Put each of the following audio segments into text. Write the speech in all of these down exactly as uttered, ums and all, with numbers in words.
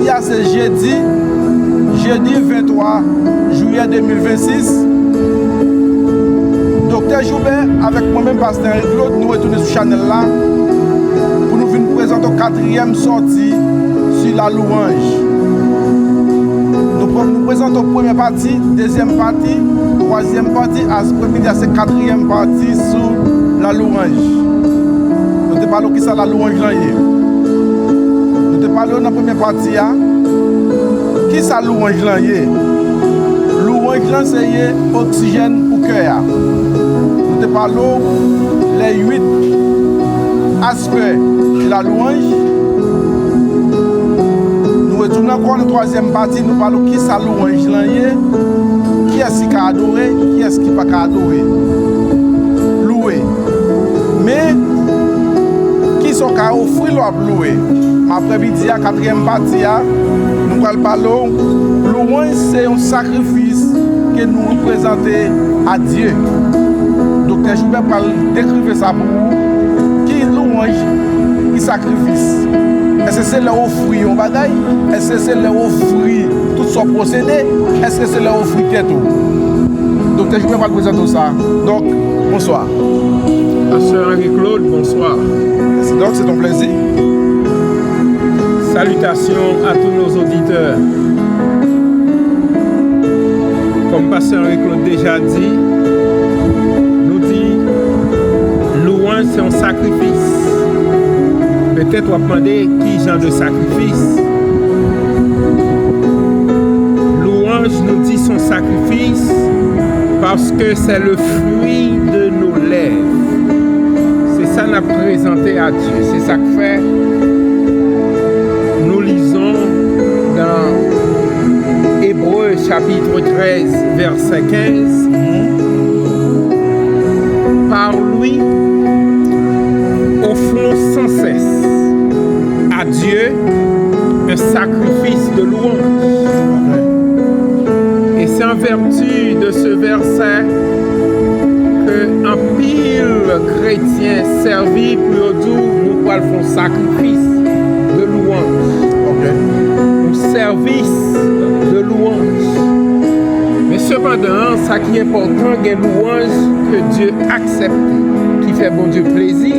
Jodi a se jedi, jedi venntwa jiyè de mil vennsis. Doktè Joubert avèk mwen menm, Pastè Henry Claude, nou retounen sou chanèl la pou nou vin prezante w katriyèm sòti sou la louwanj. Nou pre-, nou prezante w premyè pati, dezyèm pati, twazyèm pati, apremidi a se katriyèm pati sou la louwanj. Nou te pale w kisa la louwanj lan ye. Nou te pale w nan premyè pati a, kisa louwanj lan ye. Louwanj lan se ye oksijèn pou kè a. Nou te pale w les huit aspects de la louange. Nou retounen ankò nan twazyèm pati, nou pale w kisa louwanj lan ye, kiyès ki ka adore, kiyès ki pa ka adore. Louwe. Men, kisa w ka ofri lè w ap louwe? Apremidi a, katriyèm pati a, nou pral pale w, louwanj se yon sakrifis ke nou prezante a Dye. Doktè Joubert pral dekrive sa pou ou. Ki louwanj, ki sakrifis? Èske se lè w ofri yon bagay? Èske se lè w ofri tout sa w posede? Èske se lè w ofri tèt ou? Doktè Joubert pral prezante w sa. Donk, bonswa. Pasteur Henri Claude, bonsoir. Mèsi, Dòk, se yon plèzi. Salutations à tous nos auditeurs. Comme Pasteur Henri Claude déjà dit, nou di louanj se yon sakrifis. Petèt w ap mande ki jan de sakrifis. Louanj, nou di se yon sakrifis paske se le fruit de nos lèvres. Se sa n ap prezante a Dye. Se sa k fè nou lizon nan Ebre chapit trèz, vèsè kenz. Par lui, offrons sans cesse à Dieu un sacrifice de louange. Et c'est en vertu de ce verset ke anpil kretyen sèvi pou yo di w nou pral fè yon sakrifis de louanj. Ok. Yon sèvis de louanj. Men sepandan, sa ki enpòtan, gen louanj ke Dye aksepte, ki fè Bondye plezi,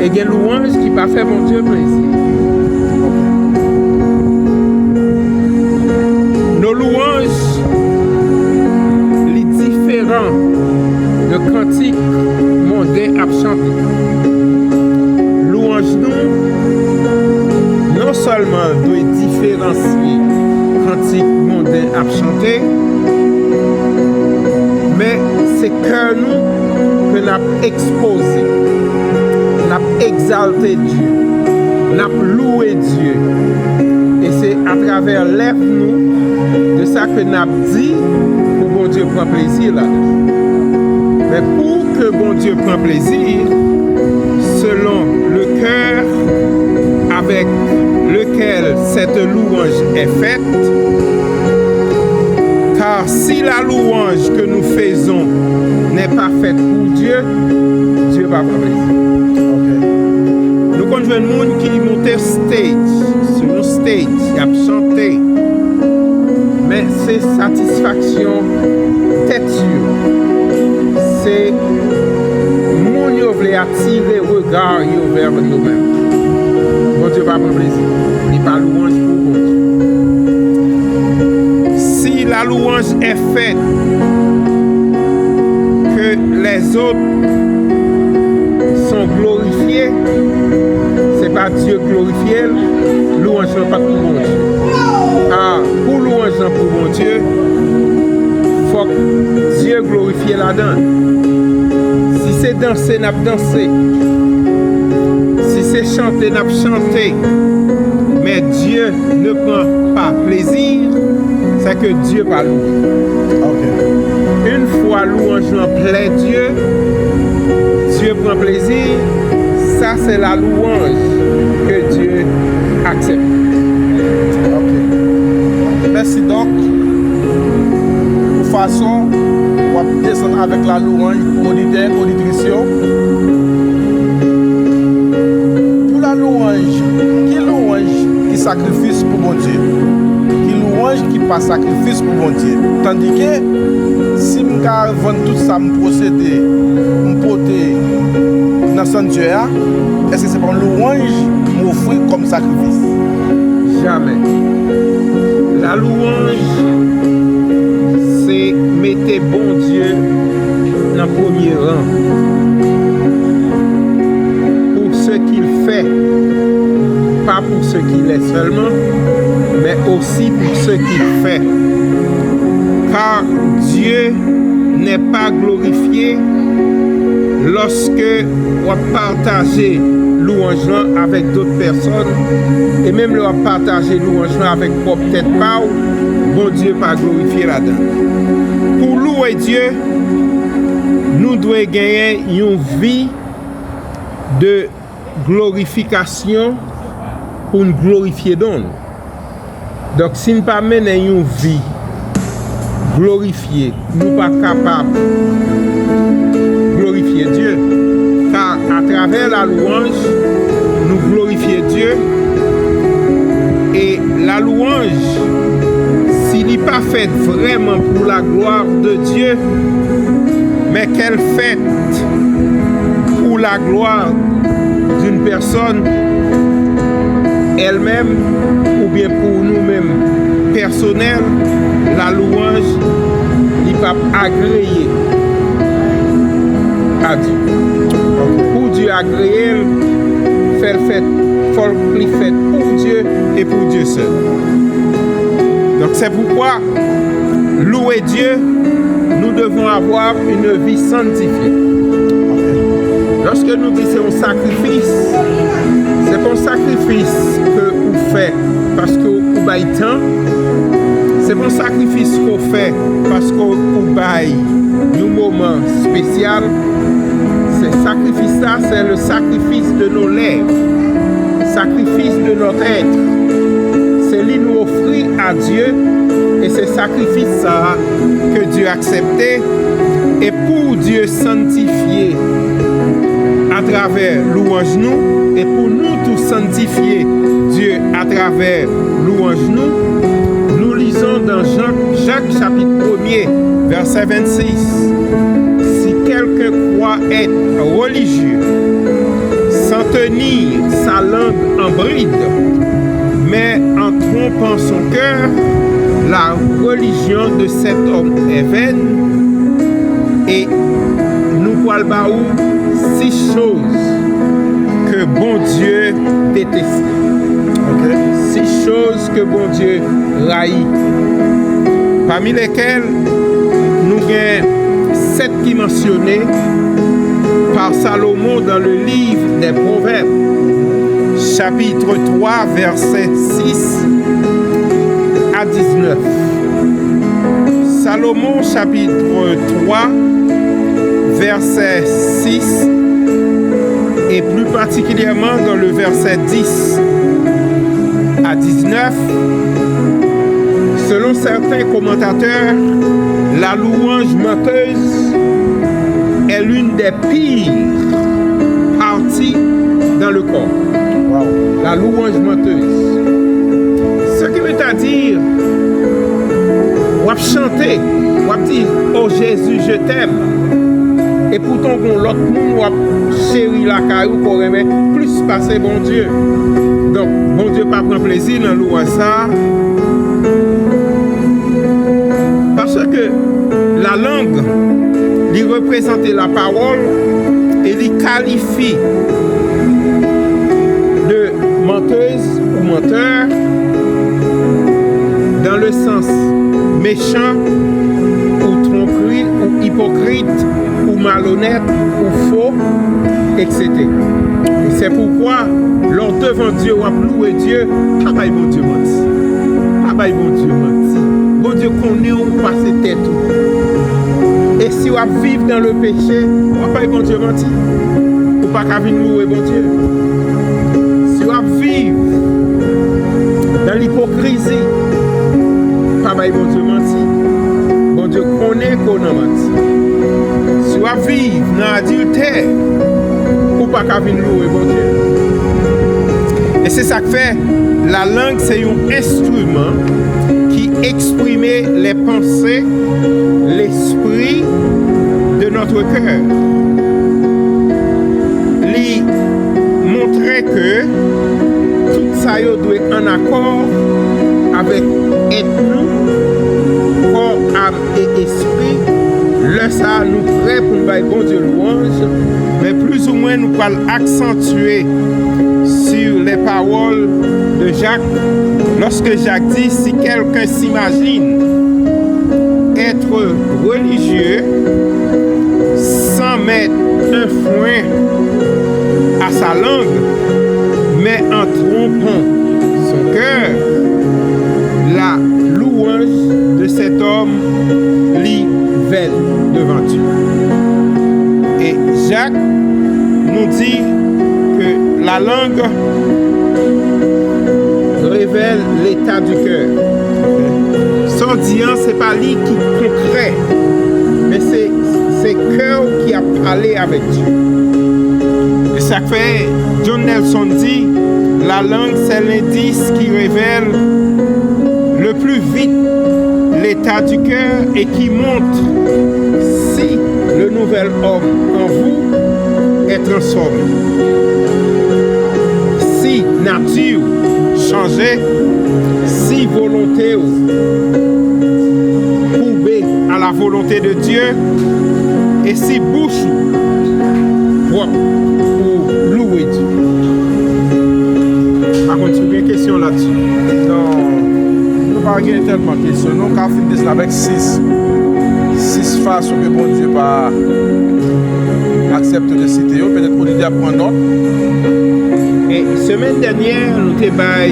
e gen louanj ki pa fè Bondye plezi. Nos louanges, li diferan de kantik monden ap chante. Louanj nou, non sèlman l dwe diferansye kantik monden ap chante, men se kè nou ke n ap ekspoze, n ap egzalte Dye, n ap louwe Dye. E se atravè lèv nou, de sa ke n ap di pou Bondye pran plezi ladan. Men pou ke Bondye pran plezi, selon le cœur avec lequel cette louange est faite, car si la louange que nous faisons n'est pas faite pour Dieu, Dieu va pas plaisir. Ok. Nou konn jwenn moun ki monte stage, sou yon stage, y ap chante. Men se satisfaksyon tèt yo. Se moun yo vle atire rega yo vè yo menm. Bondye pa pran plezi. Li pa louanj pou Bondye. Si la louange est faite, que les autres sont glorifiés, se pa Dye glorifye l, louanj lan pa t pou Bondye. A, pou louanj lan pou Bondye, fòk Dye glorifye ladan l. Si se danse n ap danse, si se chante n ap chante, men Dye ne prend pas plaisir, c'est que Dieu pas loué. Ok. Une fois louanj lan plè Dye, Dye pran plezi, sa se la louanj ke Dye aksepte. Ok. Mèsi, Dòk, pou fason w ap desann avèk la louanj pou oditè, oditris yo. Pou la louanj, ki louanj, ki sakrifis pou Bondye? Ki louwanj ki pa sakrifis pou Bondye? Tandike, si m ka vann tout sa m posede, m pote nan sanktyè a, èske se pa yon louwanj m ofri kòm sakrifis? Jamè. La louwanj, se mete Bondye nan premye ran. Pour ce qu'il fait, pas pour ce qu'il est seulement, mais aussi pour ce qu'il fait. Car Dieu n'est pas glorifié lorsque w ap pataje louwanj lan avèk dòt pèsòn, e menm lè w ap pataje louwanj lan avèk pwòp tèt pa w, Bondye pa glorifye ladan. Pou louwe Dye, nou dwe genyen yon vi de glorifikasyon pou n glorifye non l. Donk, si n pa mennen yon vi glorifye, nou pa kapab glorifye Dye. Ka atravè la louwanj, nou glorifye Dye. E la louwanj, si li pa fèt vrèman pour la gloire de Dieu, mais qu'elle fête pour la gloire d'une personne, elle-même, oubyen pou nou menm pèsonèl, la louwanj, li p ap agreye a Dye. Pou Dye agreye l, fè l fèt, fò l li fèt pou Dye e pou Dye sèl. Donc c'est pourquoi louer Dieu, nous devons avoir une vie sanctifiée. Lòske nou di se yon sakrifis, se pa yon sakrifis ke ou fè paske ou bay tan, se pa yon sakrifis ke ou fè paske ou bay yon moman espesyal. Se sakrifis sa, c'est le sacrifice de nos lèvres, sacrifice de notre être. Se li nou ofri a Dye, e se sakrifis sa a ke Dye aksepte, e pou Dye sanntifye atravè louwanj nou, e pou nou tou sanntifye Dye atravè louwanj nou. Nous lisons dans Jean, Jacques chapitre premier, verset vingt-six. Si quelqu'un croit être religieux, sans tenir sa langue en bride, mais en trompant son cœur, la religion de cet homme est vaine. E nou pral ba ou sis choz ke Bondye deteste. Ok? Sis choz ke Bondye rayi. Pami lekel nou gen sèt ki mansyone pa Salomon dans le livre des Proverbes, chapitre trois, verset six à dix-neuf. Salomon chapitre trois, verset six, et plus particulièrement dans le verset dix à dix-neuf, selon certains commentateurs, la louange menteuse est l'une des pires parties dans le corps. Wow. La louange menteuse. Ce qui veut dire, w ap chante, w ap di, "Oh Jésus, je t'aime." E poutan, gon lòt moun w ap cheri lakay ou, ke w renmen plis pase Bondye. Donk, Bondye pa pran plezi nan louanj sa a. Paske la langue, li reprezante la parole e li kalifye de menteuse ou menteur dans le sens méchant ou tromperie ou hypocrite ou malhonnête ou faux, et cetera. E se poukwa, lè w devan Dye, w ap louwe Dye, pa bay Bondye manti. Pa bay Bondye manti. Bondye konnen ou pase tèt ou. E si w ap viv dans le péché, w ap bay Bondye manti. Ou pa ka vin louwe Bondye. Si w ap viv dans l'hypocrisie, pa bay Bondye manti. Bondye konnen ke w nan manti. Si w ap viv nan adiltè, ou pa ka vin louwe Bondye. E se sa k fè, lalang se yon enstriman ki eksprime les pensées, l'esprit de notre cœur. Li montre ke tout sa yo dwe ann akò avèk èt nou, kò, am e espri. Lè sa a, nou prè pou n bay Bondye lwanj, men plizoumwen nou pral aksantye sur les paroles de Jacques, lorsque Jacques dit, si quelqu'un s'imagine être religieux sans mettre un frein à sa langue, mais en trompant son cœur, la louange de cet homme li vèl devan Dye. E Jak nou di ke lalang revèl leta di kè. Sa w di an, se pa li ki konkrè, men se, se kè w ki ap pale avèk Dye. E sa k fè John Nelson di, la langue, c'est l'indice qui révèle le plus vite l'état du cœur et qui montre si le nouvel homme en vous est transformé. Si nati w chanje, si volonte w koube à la volonté de Dieu, e si bouch ou pwòp pou louwe Dye. M pa konn si w gen kesyon la dsi. Non, nou pa gen tèlman kesyon. Nou ka fin desann avèk sis, sis fason ke Bondye pa aksepte de site yo. Petèt Olivier ap pran nòt. E semèn dènyè, nou te bay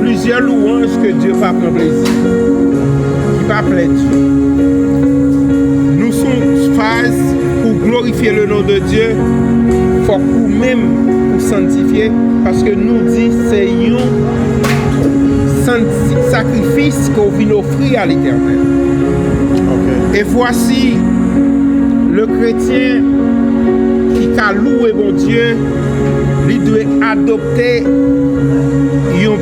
plizyè louwanj ke Dye pa pran plezi, ki pa plè Dye. Nou sou yon faz pou glorifye le non de Dye, fòk ou menm ou sanntifye, paske nou di se yon santi-, sakrifis ke w vin ofri a Letènèl. Ok. Et voici, le chrétien ki ka louwe Bondye, li dwe adopte yon,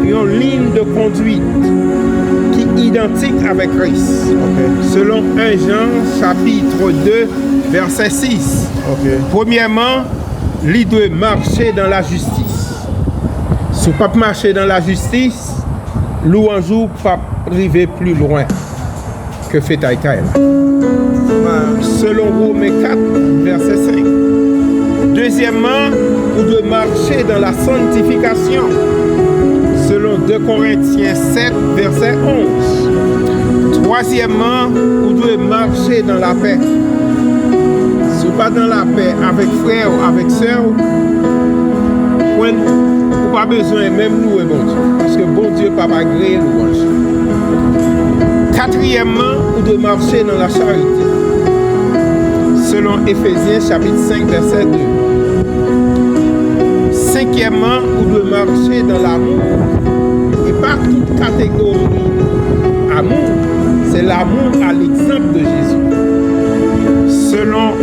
yon liy de kondwit ki idantik avèk Kris. Ok. Selon en Jan, chapitre deux, verset six. Ok. Premyèman, li dwe mache dans la justice. Si w p ap mache dans la justice, louwanj ou p ap rive pli lwen ke fetay kay la. Selon Women kat, vèsè senk. Dezyèmman, ou dwe mache dans la sanctification. Selon deux Corinthiens sept, verset onze. Twazyèmman, ou dwe mache dans la paix. Si w pa dans la paix avèk frè w, avèk sè w, pwen ou pa bezwen menm louwe Bondye, paske Bondye p ap agreye louwanj. Katriyèmman, ou dwe mache dans la charité. Selon Efezyen chapit senk, vèsè de. Senkyèmman, ou dwe mache dans l'amour. E pa tout kategori amou, se l'amour à l'exemple de Jésus. Selon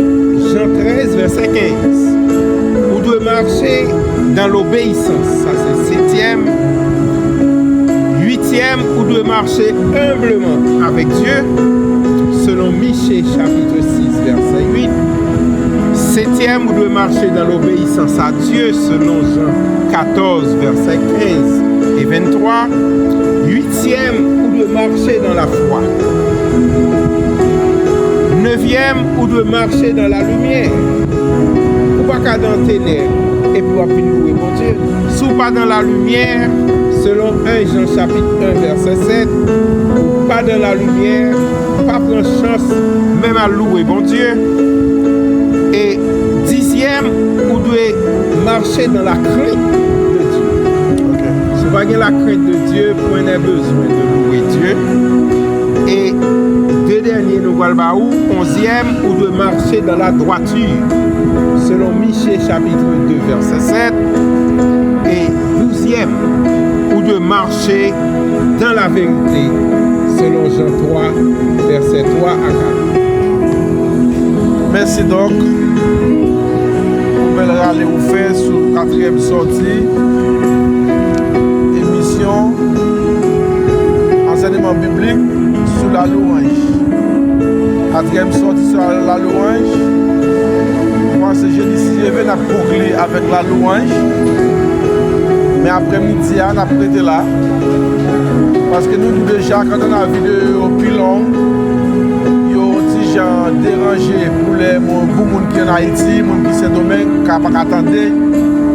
Jan trèz, vèsè kenz, ou dwe mache dans l'obéissance. Sa se setyèm. Uityèm, ou dwe mache humblement avec Dieu, selon Miche chapit sis, vèsè uit. Setyèm, ou dwe mache dans l'obéissance à Dieu, selon Jan katòz, vèsè kenz e venntwa. Uityèm, ou dwe mache dans la foi. Nevyèm, ou dwe mache dans la lumière. Ou pa ka dans ténèbres epi w ap vin louwe Bondye. Si w pa dans la lumière, selon en Jan chapit en, vèsè sèt, ou pa dans la lumière, pa pran chans menm al louwe Bondye. E dizyèm, ou dwe mache dans la crainte de Dieu. Ok. Si w pa gen la crainte de Dieu, pwen nè bezwen de louwe Dye. E de dènye nou pral ba ou, onzyèm, ou dwe mache dans la droiture, selon Miche chapit de, vèsè sèt. E douzyèm, ou dwe mache dans la vérité, selon Jan twa, vèsè twa a kat. Mèsi, Dòk. Ou L rale ou fè sou katriyèm sòti emisyon ansèyman biblik sou la louanj. Katriyèm sòti sou la, la louanj. Kòmanse jedi si Dye vle, n ap konkli avèk la louanj. Men aprèmidi a, n ap rete la. Paske nou di deja, kantan a videyo yo pi long, yo ti jan deranje pou lè moun, pou moun ki ann Ayiti, moun ki Sendomeng, ka pa ka tande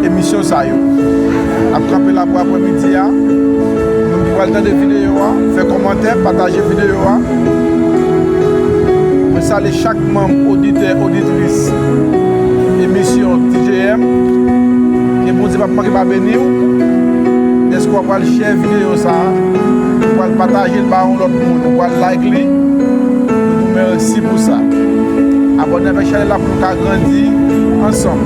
emisyon sa yo. N ap kanpe la pou aprèmidi a. Moun ki pral tande videyo a, fè kòmantè, pataje videyo a. Mwen salye chak manm, oditè, oditris emisyon T J M. Ke Bondye p ap manke pa beni w. Dèske w ap pral share videyo sa a, w pral pataje l ba yon lòt moun, w pral like li. Nou di w mèsi pou sa. Abòne avèk chanèl la pou nou ka grandi ansanm.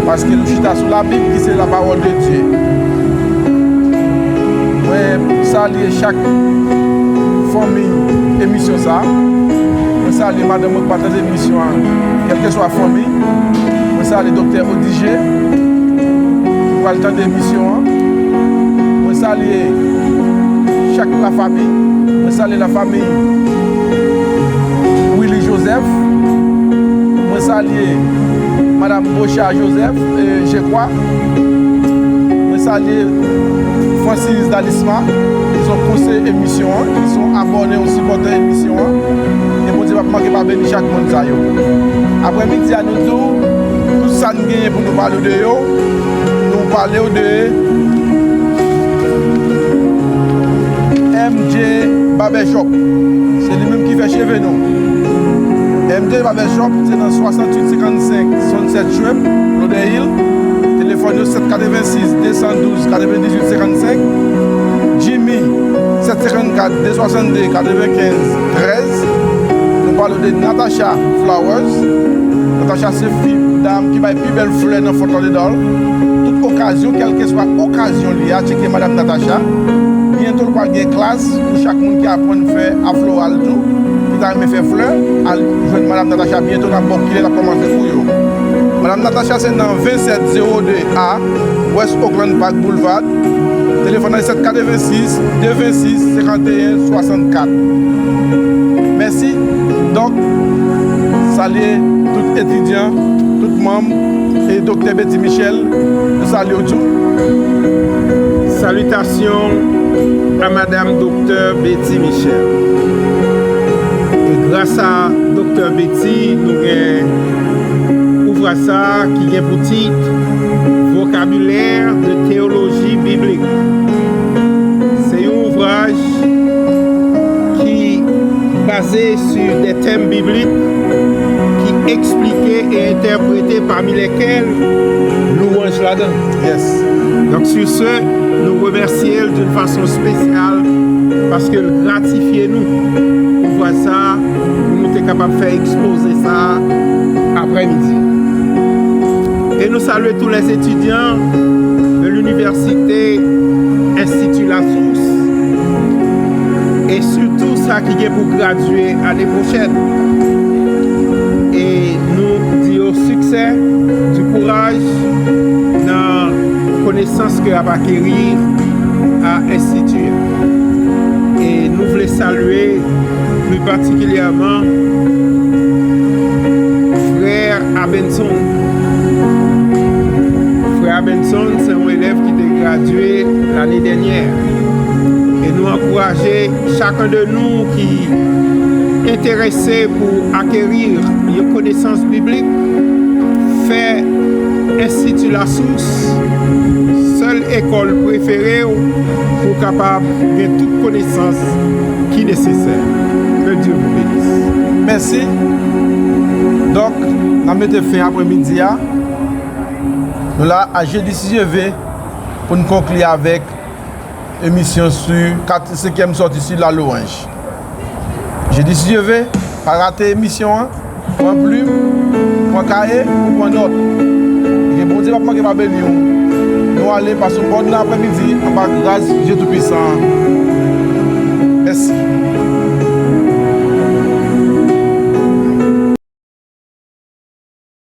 Paske nou chita sou Labib ki se la pawòl de Dye. Mwen salye chak fanmi emisyon sa a. Mwen salye madanm mwen k ap tande emisyon an, kèlkeswa fanmi. Mwen salye Doktè Odigé, ki pral tande emisyon an. Mwen salye chak lafanmi. Mwen salye lafanmi Willy Joseph. Mwen salye Madanm Bocha Joseph, e, Jekwa. Mwen salye Francis Dalisma, ki se yon konseye emisyon an, ki se yon abòne, yon sipòtè emisyon an. E Bondye p ap manke pa beni chak moun sa yo. Aprèmidi a, nou di w tout sa n genyen pou nou pale w de yo. Nou pale w de M J Barbershop. Se li menm ki fè cheve nou. M J Barbershop, se nan swasanntuit senkannsenk Sunset Strip, Lauderhill. Telefòn yo sèt katrevensis, de san douz, katrevendizuit senkannsenk. Jimmy, sèt senkannkat, de swasannde, katrevenkenz, trèz. Nou pale de Natacha Flowers. Natacha se fi dam ki bay pi bèl flè nan Fort Lauderdale. Tout okazyon, kèlkeswa okazyon li a, tcheke Madam Natacha. Byento, l pral gen klas pou chak moun ki aprann fè afloral tou, ki ta renmen fè flè, al jwenn Madam Natacha byento, n ap ba w kilè l ap kòmanse pou yo. Madam Natacha se nan vennsèt zewo de A West Oakland Park Boulevard. Telefòn nan sèt katrevensis, de vennsis, senkanteyen, swasannkat. Mèsi. Donk, salye tout etidyan, tout manm, e Doktè Betty Michel, nou salye w tou. Salutations à Madame Docteur Betty Michel. E gras a Doktè Betty, nou gen ouvraj sa a ki gen pou tit Vocabulaire de théologie biblique. Se yon ouvraj ki baze sur des thèmes bibliques ki eksplike e entèprete, pami lèkèl louanj ladan. Yes. Donk, sur ce, nou remèsye l d'une façon spéciale paske l gratifye nou pou ouvwaj sa a, pou nou te kapab fè ekspoze sa a aprèmidi. E nou salye tous les étudiants de l'université Institut La Source, e sitou sa ki gen pou gradye ane pwochèn. E nou di yo siksè, di kouraj nan konesans ke y ap akeri a enstiti a. E nou vle salye pli patikilyèman frè Abenson. Frè Abenson se yon elèv ki te gradye lane dènyè. E nou ankouraje chacun de nous qui intéressé pour acquérir une connaissance biblique, fè Institut La Source sèl ekòl prefere w pou w kapab gen tout konesans ki nesesè. Que Dieu vous bénisse. Mèsi. Donk, n ap mete fen aprèmidi a. Nou la a jedi si Dye ve pou n konkli avèk emisyon sou kat, senkyèm sòti sou la louanj. Jedi si Dye ve, pa rate emisyon an. Pran plim, pran kaye, ou pran nòt. E Bondye p ap manke pa beni w. Nou ale, pase yon bòn nan aprèmidi anba gras Dye Toupisan an. Mèsi.